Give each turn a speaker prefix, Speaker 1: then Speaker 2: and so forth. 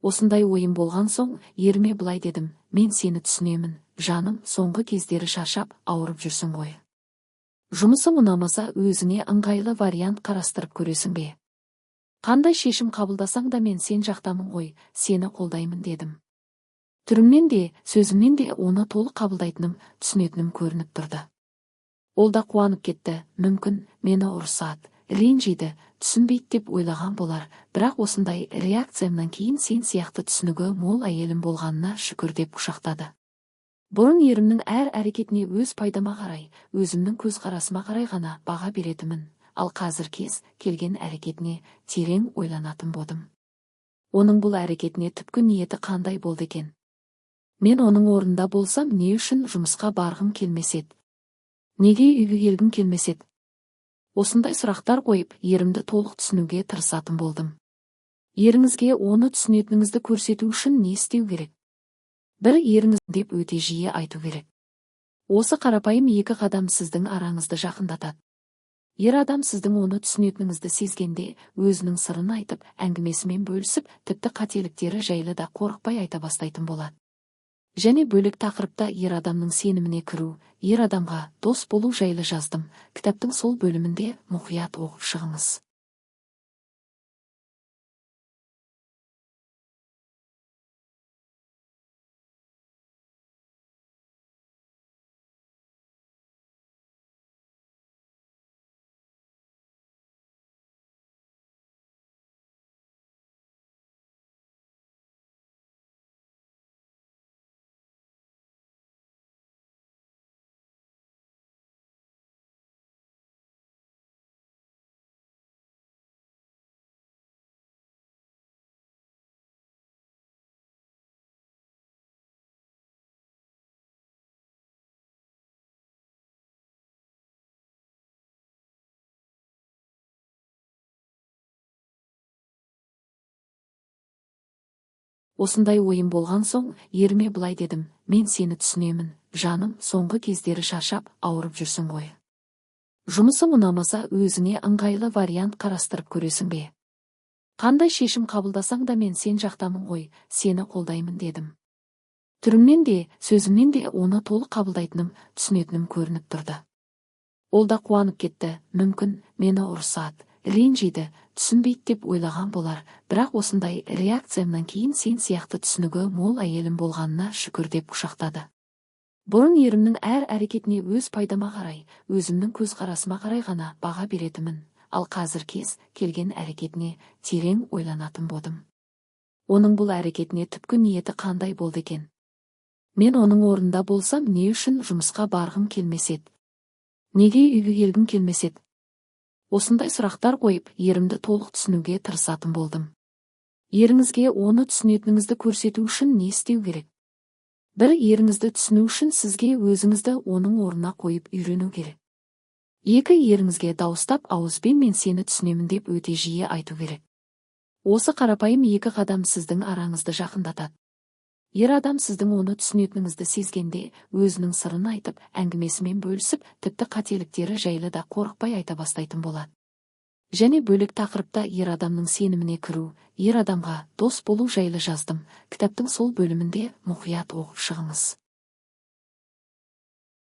Speaker 1: Осындай ойым болған соң, еріме былай дедім: «Мен сені түсінемін, жаным, соңғы кездері шаршап, ауырып жүрсің ғой. Жұмысың ұнамаса, өзіңе ыңғайлы вариант қарастырып көресің бе? Қандай шешім қабылдасаң да, мен сен жақтамын ғой, сені қолдаймын», – дедім. Түрімнен де, сөзімнен де оны толық қабылдайтыным, түсінетінім көрініп тұрды. Ол да қуанып кетті. Мүмкін, мені ұрысады, ренжиді, түсінбейді деп ойлаған болар, бірақ осындай реакциямнан кейін «Сен сияқты түсінігі мол әйелім болғанына шүкір», – деп құшақтады. Бұрын ерімнің әр әрекетіне өз пайдама қарай, өзімнің көзқарасыма қарай ғана баға беретінмін, ал қазір кез келген әрекетіне терең ойланатын болдым. Оның бұл әрекетіне түпкі ниеті қандай болды екен? Мен оның орнында болсам, не үшін жұмысқа барғым келмес еді? Неге үйге келгім келмес еді? Осындай сұрақтар қойып, ерімді толық түсінуге тырысатын болдым. Еріңізге оны түсінетініңізді көрсету үшін не істеу керек? Бір, еріңіз деп өте жиі айту керек. Осы қарапайым екі қадам сіздің араңызды жақындатады. Ер адам сіздің оны түсінетініңізді сезгенде, өзінің сырын айтып, әңгімесімен бөлісіп, тіпті қателіктері жайлы да қорықпай айта бастайтын болады. Және бөлек тақырыпта ер адамның сеніміне кіру, ер адамға дос болу жайлы жаздым. Кітаптың сол бөлімінде мұқият оқып шығыңыз. Осындай ойым болған соң, еріме былай дедім: «Мен сені түсінемін, жаным, соңғы кездері шаршап, ауырып жүрсің ғой. Жұмысың ұнамаса, өзіңе ыңғайлы вариант қарастырып көресің бе? Қандай шешім қабылдасаң да, мен сен жақтамын ғой, сені қолдаймын», – дедім. Түрімнен де, сөзімнен де оны толық қабылдайтыным, түсінетінім көрініп тұрды. Ол да қуанып кетті. Мүмкін, мені ұрысады, ренжиді, түсінбейді деп ойлаған болар, бірақ осындай реакциямнан кейін «Сен сияқты түсінігі мол әйелім болғанына шүкір», – деп құшақтады. Бұрын ерімнің әр әрекетіне өз пайдама қарай, өзімнің көзқарасыма қарай ғана баға беретінмін, ал қазір кез келген әрекетіне терең ойланатын болдым. Оның бұл әрекетіне түпкі ниеті қандай болды екен? Мен оның орнында болсам, не үшін жұмысқа барғым келмес еді? Неге үйге келгім келмес еді? Осындай сұрақтар қойып, ерімді толық түсінуге тырысатын болдым. Еріңізге оны түсінетініңізді көрсету үшін не істеу керек? Бір, еріңізді түсіну үшін сізге өзіңізді оның орнына қойып үйрену керек. Екі, еріңізге дауыстап, ауызбен «Мен сені түсінемін» деп өте жиі айту керек. Осы қарапайым екі қадам сіздің араңызды жақындатады. Ер адам сіздің оны түсінетініңізді сезгенде, өзінің сырын айтып, әңгімесімен бөлісіп, тіпті қателіктері жайлы да қорықпай айта бастайтын болады. Және бөлек тақырыпта ер адамның сеніміне кіру, ер адамға дос болу жайлы жаздым. Кітаптың сол бөлімінде мұқият оқып шығыңыз.